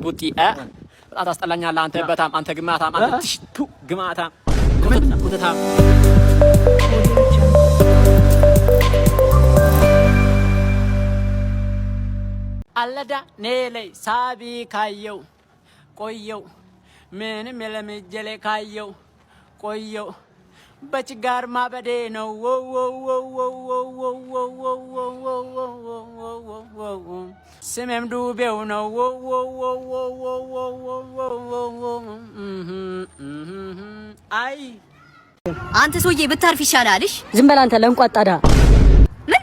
ቡጢ በጣም ታስጠላኛለህ አንተ። በጣም አንተ ግማታም፣ አንተ ትሽቱ ግማታም ኩትታም። አለዳ ኔለይ ሳቢ ካየው ቆየው፣ ምንም የለም እጄ ላይ ካየው ቆየው፣ በችጋር ማበዴ ነው። ስሜም ዱቤው ነው። አይ አንተ ሰውዬ ብታርፍ ይሻላል። እሺ ዝም በል አንተ ለንቋጣዳ። ምን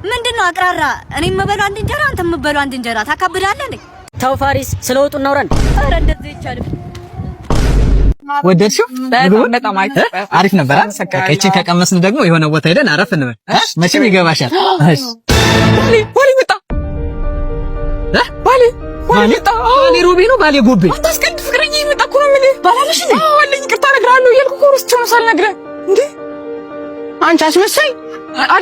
ምንድን ነው አቅራራ? እኔ የምበለው አንድ እንጀራ፣ አንተ የምበለው አንድ እንጀራ። ታካብዳለህ እንዴ? ተው ፋሪስ፣ ስለ ወጡ እናውራን። ኧረ እንደዚህ አይቻልም። ወደድሽው? በጣም አሪፍ ነበር። እቺን ከቀመስን ደግሞ የሆነ ቦታ ሄደን አረፍ እንበል። መቼም ይገባሻል። እሺ ባሌ መጣ። ባሌ ባሌ መጣ። ባሌ ሮቤ ነው ባሌ ጎቤ። አታስቀድ፣ ፍቅረኛ ይመጣ እኮ ነው የምልህ። ባላለሽ እንዴ? አዎ አለኝ። ይቅርታ እነግርሃለሁ እያልኩ እኮ ረስቼው ነው ሳልነግርህ። እንዴ አንቺ አስመሳይ!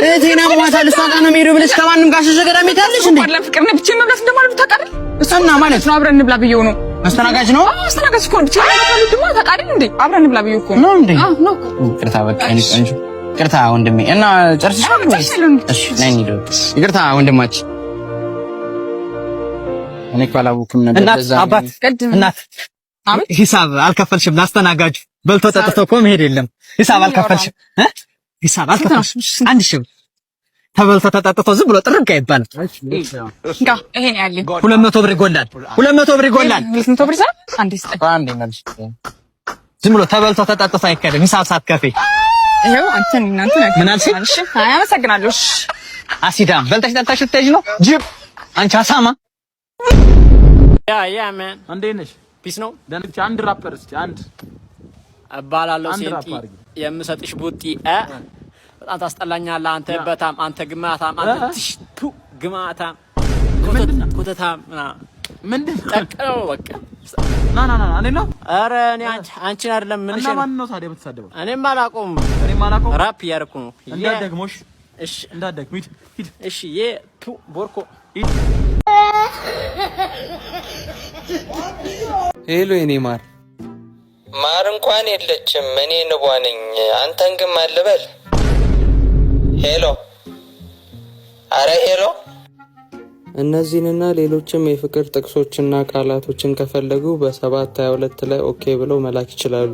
እህቴን አሟታል። እሷ ጋር ነው የምሄደው ብለሽ ከማንም ጋር ሸሸ ገዳም ሄዳለሽ እንዴ? አይደለም ፍቅር ነህ። ብቻዬን መብላት እንደማልወድ ታውቃለህ። እና ማለት ነው አብረን እንብላ ብዬው ነው። አስተናጋጅ ነው። አዎ አስተናጋጅ እኮ ነው። ብቻዬን መብላት አልወድማ ታውቃለህ እንዴ? አብረን እንብላ ብዬው እኮ ነው እንዴ? አዎ ነው። ይቅርታ በቃ እኔ ቆንጆ፣ ይቅርታ ወንድሜ። እና ጨርሰሻል ወይስ? እሺ ነይ እንሂድ። ይቅርታ ወንድማችን፣ እኔ እኮ አላወኩም ነበር። እናት አባት፣ እናት ሂሳብ አልከፈልሽም ላስተናጋጁ። በልቶ ጠጥቶ እኮ መሄድ የለም። ሂሳብ አልከፈልሽም እ ሂሳብ አልከፈልሽም። 1000 ብር ተበልቶ ተጠጥቶ ዝም ብሎ ጥርግ አይባልም። እንካ ይሄን ያለኝ 200 ብር ይጎላል። 200 ብር ይጎላል። 200 ብር ይዘህ አንዴ ስጠኝ። ዝም ብሎ ተበልቶ ተጠጥቶ አይከድም። ሂሳብ ሳትከፊ ይኸው አንተን እናንተን ምን አልሽኝ? እሺ አይ አመሰግናለሁ። እሺ አሲዳም በልተሽ ጠጥተሽ ልትሄጂ ነው? ጅብ አንቺ አሳማ። Yeah, yeah, man. እንዴት ነሽ? Peace ነው። ደህና ነሽ? አንድ ራፐር እስኪ አንድ እባላለሁ አንድ ሴንቲ ራፕ አድርጊ። የምሰጥሽ ቡጢ በጣም ታስጠላኛለህ አንተ። በጣም አንተ ግማታም፣ አንተ ትሽቱ ግማታም ኩትታም ምናምን ምንድን ነው? ጠቅለው በቃ። ና ና ና፣ እኔ ነው። ኧረ እኔ አንቺን አይደለም። ምን እና ማን ነው ታዲያ የምትሳደበው? እኔም አላውቀውም። እኔም አላውቀውም። ራፕ እያደረኩ ነው። እንዳትደግሞሽ፣ እሺ እንዳትደግም። ሂድ ሂድ። እሺ የ ቱ ቦርኮ ሂድ። Hello የኔ ማር። ማር እንኳን የለችም፣ እኔ ንቧ ነኝ። አንተን ግን ማን ልበል? Hello፣ አረ hello። እነዚህንና ሌሎችም የፍቅር ጥቅሶችና ቃላቶችን ከፈለጉ በ722 ላይ okay ብለው መላክ ይችላሉ።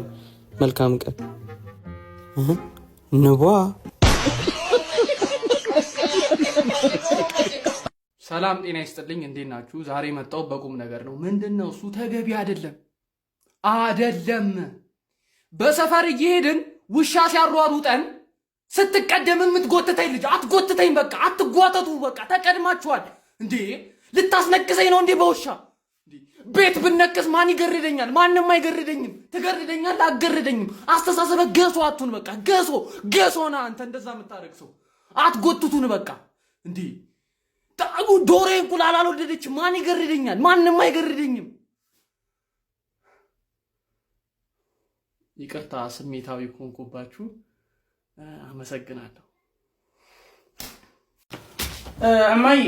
መልካም ቀን። እህ፣ ንቧ። ሰላም ጤና ይስጥልኝ። እንዴት ናችሁ? ዛሬ የመጣው በቁም ነገር ነው። ምንድን ነው እሱ? ተገቢ አይደለም አደለም። በሰፈር እየሄድን ውሻ ሲያሯሩጠን ስትቀደም የምትጎትተኝ ልጅ አትጎትተኝ። በቃ አትጓተቱ። በቃ ተቀድማችኋል እንዴ! ልታስነክሰኝ ነው እንዴ? በውሻ ቤት ብነክስ ማን ይገርደኛል? ማንም አይገርደኝም። ትገርደኛል? አትገርደኝም። አስተሳሰበ ገሶ አቱን በቃ ገሶ ገሶ ና አንተ እንደዛ የምታደርግ ሰው አትጎትቱን። በቃ እንዴ ጣጉ ዶሮ እንቁላል አልወደደች። ማን ይገርደኛል? ማንም አይገርደኝም። ይቅርታ ስሜታዊ ሆንኩባችሁ። አመሰግናለሁ። እማዬ፣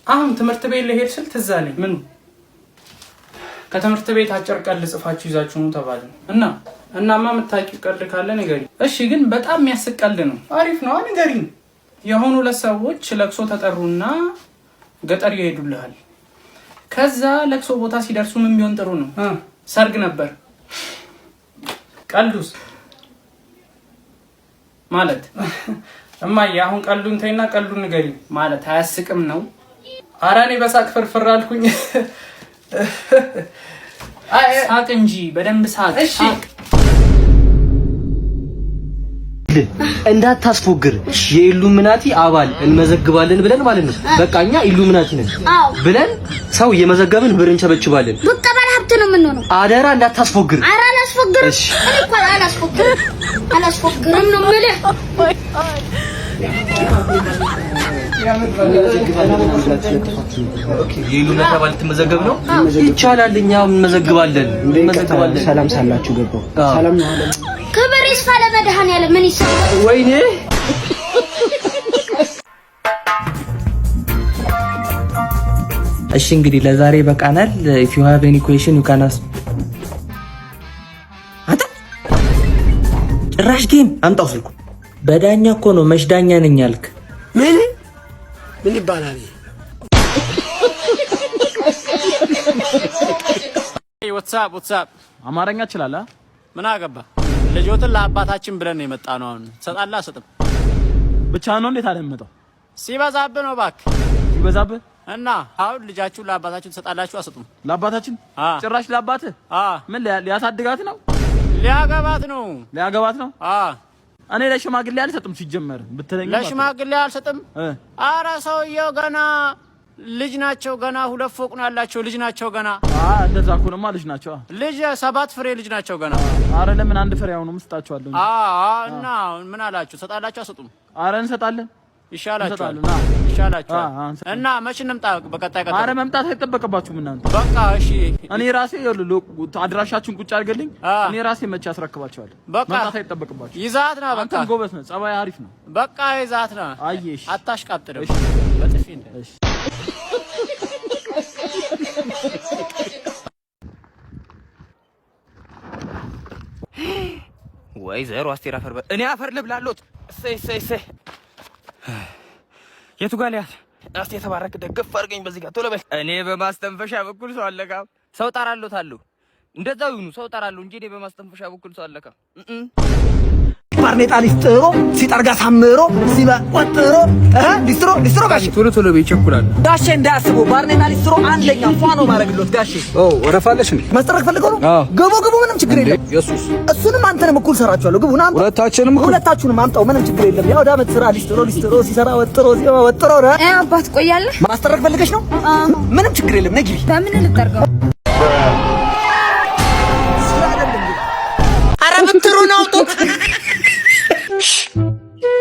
አሁን ትምህርት ቤት ልሄድ ስል ትዝ አለኝ። ምን ከትምህርት ቤት አጭር ቀልድ ጽፋችሁ ይዛችሁ ነው ተባለ እና እናማ የምታውቂው ቀልድ ካለ ንገሪኝ። እሺ፣ ግን በጣም የሚያስቅ ቀልድ ነው። አሪፍ ነው፣ ንገሪኝ። የሆኑ ሁለት ሰዎች ለቅሶ ተጠሩና ገጠር ይሄዱልሃል። ከዛ ለቅሶ ቦታ ሲደርሱ ምን ቢሆን ጥሩ ነው? ሰርግ ነበር። ቀልዱስ ማለት እማዬ፣ አሁን ቀልዱን ተይና ቀልዱን ንገሪኝ። ማለት አያስቅም ነው። ኧረ እኔ በሳቅ ፍርፍር አልኩኝ። ሳቅ እንጂ በደንብ ሳቅ። እሺ እንዳታስፎግር፣ የኢሉሚናቲ አባል እንመዘግባለን ብለን ማለት ነው። በቃ እኛ ኢሉሚናቲ ነን ብለን ሰው እየመዘገብን ብር እንቸበችባለን። በቃ ባለ ሀብት ነው የምንሆነው። አደራ እንዳታስፎግር። ኧረ አላስፎግርም። እኔ እኮ አላስፎግርም፣ አላስፎግርም ነው የምልህ። የኢሉሚናቲ አባል ልትመዘገብ ነው? ይቻላል። እኛ እንመዘግባለን፣ እንመዘግባለን። ሰላም ሳላችሁ ገባሁ። ሰላም ነው። ክብር ይስፋ ለመድኃኒዓለም። ምን ይሰማል? ወይኔ። እሺ እንግዲህ ለዛሬ በቃናል። If you have any question, you can ask። አንተ ጭራሽ game አምጣው ስልኩ። በዳኛ እኮ ነው፣ መች ዳኛ ነኝ አልክ? ምን ምን ይባላል? What's up, what's up? አማርኛ እችላለህ? ምን አገባ? ልጆትን ለአባታችን ብለን ነው የመጣ ነው። አሁን ትሰጣለህ? አሰጥም። ብቻ ነው እንዴት አለመጣው? ሲበዛብህ ነው እባክህ። ሲበዛብህ። እና አሁን ልጃችሁን ለአባታችን ትሰጣላችሁ? አሰጡም። ለአባታችን? ጭራሽ ለአባትህ? ምን ሊያሳድጋት ነው? ሊያገባት ነው። ሊያገባት ነው? እኔ ለሽማግሌ አልሰጥም። ሲጀመር ብትለኝ ለሽማግሌ አልሰጥም። አረ ሰውየው ገና ልጅ ናቸው። ገና ሁለት ፎቅ ነው ያላቸው። ልጅ ናቸው ገና። እንደዛ ከሆነማ ልጅ ናቸው። ልጅ ሰባት ፍሬ ልጅ ናቸው ገና። አረ ለምን አንድ ፍሬ አሁንም ስጣቸዋለሁ። እና ምን አላችሁ? ትሰጣላችሁ? አሰጡም? አረ እንሰጣለን። ይሻላችኋል፣ ይሻላችኋል። እና መች እንምጣ? በቀጣይ ቀጠሮ። አረ መምጣት አይጠበቅባችሁም እናንተ። በቃ እሺ። እኔ ራሴ አድራሻችሁን ቁጭ አድርገልኝ። እኔ ራሴ መቼ አስረክባችኋለሁ። በቃ መምጣት አይጠበቅባችሁም። ይዛት ና። በቃ አንተም ጎበዝ ነህ፣ ጸባይ አሪፍ ነው። በቃ ይዛት ና። አየሽ፣ አታሽቃብጥ ደግሞ በጥፊ እንደ ወይዘሮ አስቴር አፈር እኔ አፈር ልብላሎት። እሰይ እሰይ እሰይ። የቱ ጋር ሊያት? እስቲ የተባረክ ደገፍ አድርገኝ በዚህ ጋር ቶሎ በል። እኔ በማስተንፈሻ በኩል ሰው አለካም። ሰው ጠራሎታለሁ። እንደዛው ይሁኑ፣ ሰው ጠራለሁ እንጂ እኔ በማስተንፈሻ በኩል ሰው አለካም። ባርኔጣ ሊስጥሮ ሲጠርጋ ሳምሮ ሲበቆጥሮ ሊስትሮ ሊስትሮ ጋሼ ቶሎ ቶሎ በይ ይቸኩላል። ጋሼ እንዳያስቡ ባርኔጣ ሊስትሮ አንደኛ ፏ ነው ማድረግሎት ጋሼ። ኦ ወረፋለሽ እንዴ? መስጠረግ ፈልገው ነው? ግቡ ግቡ፣ ምንም ችግር የለም። የሱስ እሱንም አንተንም እኩል ሰራችኋለሁ። ግቡ ና፣ ሁለታችንም እኩል ሁለታችሁንም አምጣው፣ ምንም ችግር የለም። ያው ዳመት ስራ ሊስትሮ ሊስትሮ ሲሰራ ወጥሮ ሲሰራ ወጥሮ ነው። አባት ቆያለህ? ማስጠረግ ፈልገሽ ነው? ምንም ችግር የለም። ነይ ግቢ። በምን ልጠርገው? ኧረ ብትሩን አውጡት።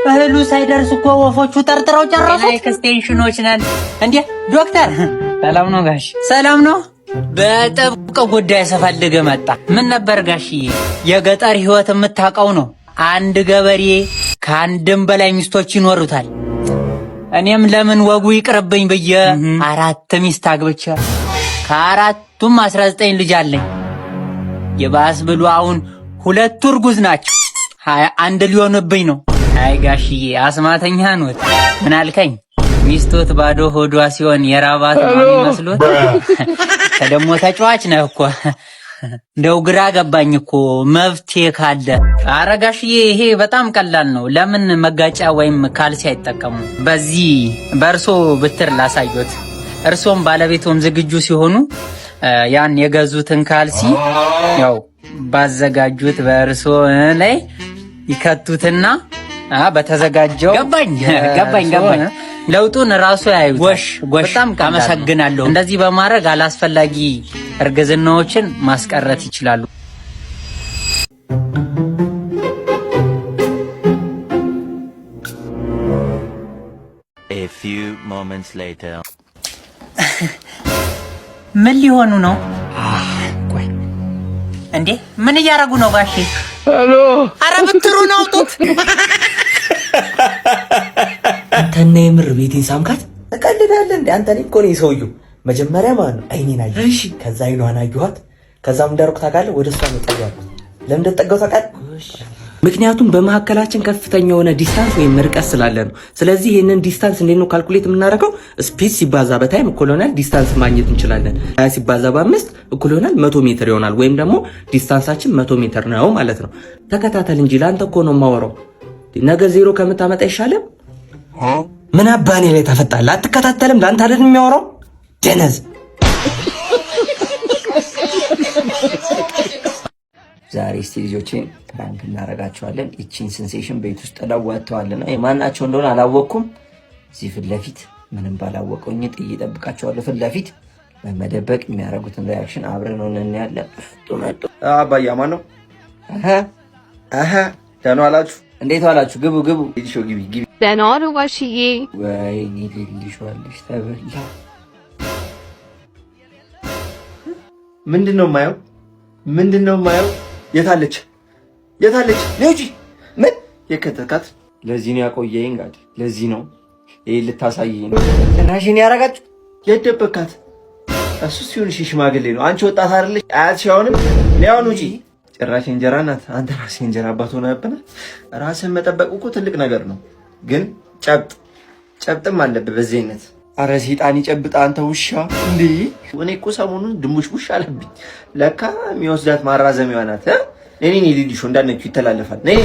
እህሉ ሳይደርስ እኮ ወፎቹ ጠርጥረው ጨረሱት። Extension ኖች ነን እንዴ ዶክተር? ሰላም ነው ጋሽ? ሰላም ነው። በጥብቅ ጉዳይ ስፈልግ መጣ። ምን ነበር ጋሽዬ? የገጠር ህይወት የምታውቀው ነው። አንድ ገበሬ ከአንድም በላይ ሚስቶች ይኖሩታል። እኔም ለምን ወጉ ይቅርብኝ ብዬ አራት ሚስት አግብቼ ከአራቱም 19 ልጅ አለኝ። የባስ ብሎ አሁን ሁለቱ እርጉዝ ናቸው። 21 ሊሆንብኝ ነው። አይ ጋሽዬ አስማተኛ ኖት። ምን አልከኝ? ሚስቶት ባዶ ሆዷ ሲሆን የራባት ነው የሚመስሉት። ከደሞ ተጫዋች ነህ እኮ። እንደው ግራ ገባኝ እኮ መፍትሄ ካለ። ኧረ ጋሽዬ ይሄ በጣም ቀላል ነው። ለምን መጋጫ ወይም ካልሲ አይጠቀሙ? በዚህ በእርሶ ብትር ላሳዮት። እርሶም ባለቤቶም ዝግጁ ሲሆኑ ያን የገዙትን ካልሲ ያው ባዘጋጁት በእርሶ ላይ ይከቱትና በተዘጋጀው ገባኝ ገባኝ ገባኝ ለውጡን ራሱ ያዩታል። ጎሽ ጎሽ፣ በጣም አመሰግናለሁ። እንደዚህ በማድረግ አላስፈላጊ እርግዝናዎችን ማስቀረት ይችላሉ። A few moments later. ምን ሊሆኑ ነው? ቆይ እንዴ፣ ምን እያደረጉ ነው ጋሼ? Hello፣ ኧረ ብትሩን አውጡት። አንተና የምር ቤቴን ሳምካት? ትቀልዳለህ እንዴ አንተ? እኔ እኮ ነኝ ሰውዬው። መጀመሪያ ማለት ነው አይኔን አየሁ፣ ከዛ አይኗን አየኋት። ከዛም እንዳደረኩ ታውቃለህ? ወደ እሷ ነው ጠጋሁ። ለምን እንደተጠጋሁ ታውቃለህ? ምክንያቱም በመካከላችን ከፍተኛ የሆነ distance ወይም ርቀት ስላለ ነው። ስለዚህ ይህንን distance እንዴት ነው calculate የምናደርገው? Speed ሲባዛ በ time እኩል ይሆናል distance ማግኘት እንችላለን። 20 ሲባዛ በ5 እኩል ይሆናል 100 ሜትር ይሆናል። ወይም ደግሞ distance ኣችን 100 ሜትር ነው ማለት ነው። ተከታተል እንጂ ለአንተ እኮ ነው የማወራው። ነገ ዜሮ ከምታመጣ አይሻልም? ምን አባኔ ላይ ታፈጣለህ? አትከታተልም? ለአንተ አይደል የሚያወራው ደነዝ። ዛሬ እስቲ ልጆቼን prank እናደርጋቸዋለን። ይቺን sensation ቤት ውስጥ ጥለው ወጥተዋልና የማናቸው እንደሆነ አላወቅኩም። እዚህ ፊት ለፊት ምንም ባላወቀውኝ ጥዬ እጠብቃቸዋለሁ። ፊት ለፊት በመደበቅ የሚያደርጉትን reaction አብረን ሆነን እናያለን። መጡ መጡ። አባያ ማን ነው? አሀ ደህና ዋላችሁ? እንዴት ዋላችሁ? ግቡ ግቡ። ሊልሾ ግቢ ግቢ። ደህና ዋሉ ጋሽዬ። ወይኔ ሊልሾ አለሽ ተበላ። ምንድን ነው የማየው? ምንድን ነው የማየው? የታለች የታለች? ነይ ውጪ። ምን የከተካት? ለዚህ ነው ያቆየኝ ጋድ። ለዚህ ነው ይሄ ልታሳየኝ ነው። ጭራሽን ያረጋችሁ። የት ደበካት? እሱ ሲሆን እሺ ሽማግሌ ነው። አንቺ ወጣት አይደለሽ? አያትሽ አሁንም ነይ አሁን ውጪ። ጭራሽ እንጀራ ናት። አንተ ራስህ እንጀራ አባት ሆነህብናል። ራስህን መጠበቅ እኮ ትልቅ ነገር ነው፣ ግን ጨብጥ ጨብጥም አለብህ በዚህ አይነት። አረ ሴጣን ይጨብጥ አንተ ውሻ! እንዴ እኔ እኮ ሰሞኑን ድንቡሽ ቡሽ አለብኝ። ለካ የሚወስዳት ማራዘሚያ ናት። እኔ እኔ ሊሊሾ እንዳነኪው ይተላለፋል። ነይ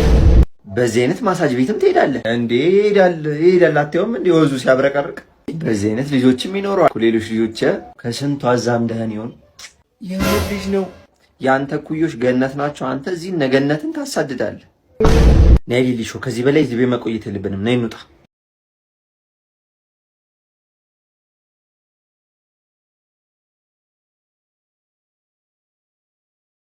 በዚህ አይነት ማሳጅ ቤትም ትሄዳለህ እንዴ? ይሄዳል ይሄዳል። አታየውም እንዴ ወዙ ሲያብረቀርቅ? በዚህ አይነት ልጆችም ይኖረዋል። ሌሎች ልጆች ከስንቱ አዛምደህን ይሆን? የምን ልጅ ነው? የአንተ ኩዮች ገነት ናቸው። አንተ እዚህ ነገነትን ታሳድዳለህ። ነይ ሊሊሾ፣ ከዚህ በላይ እዚህ ቤት መቆየት የለብንም። ነይ እንውጣ።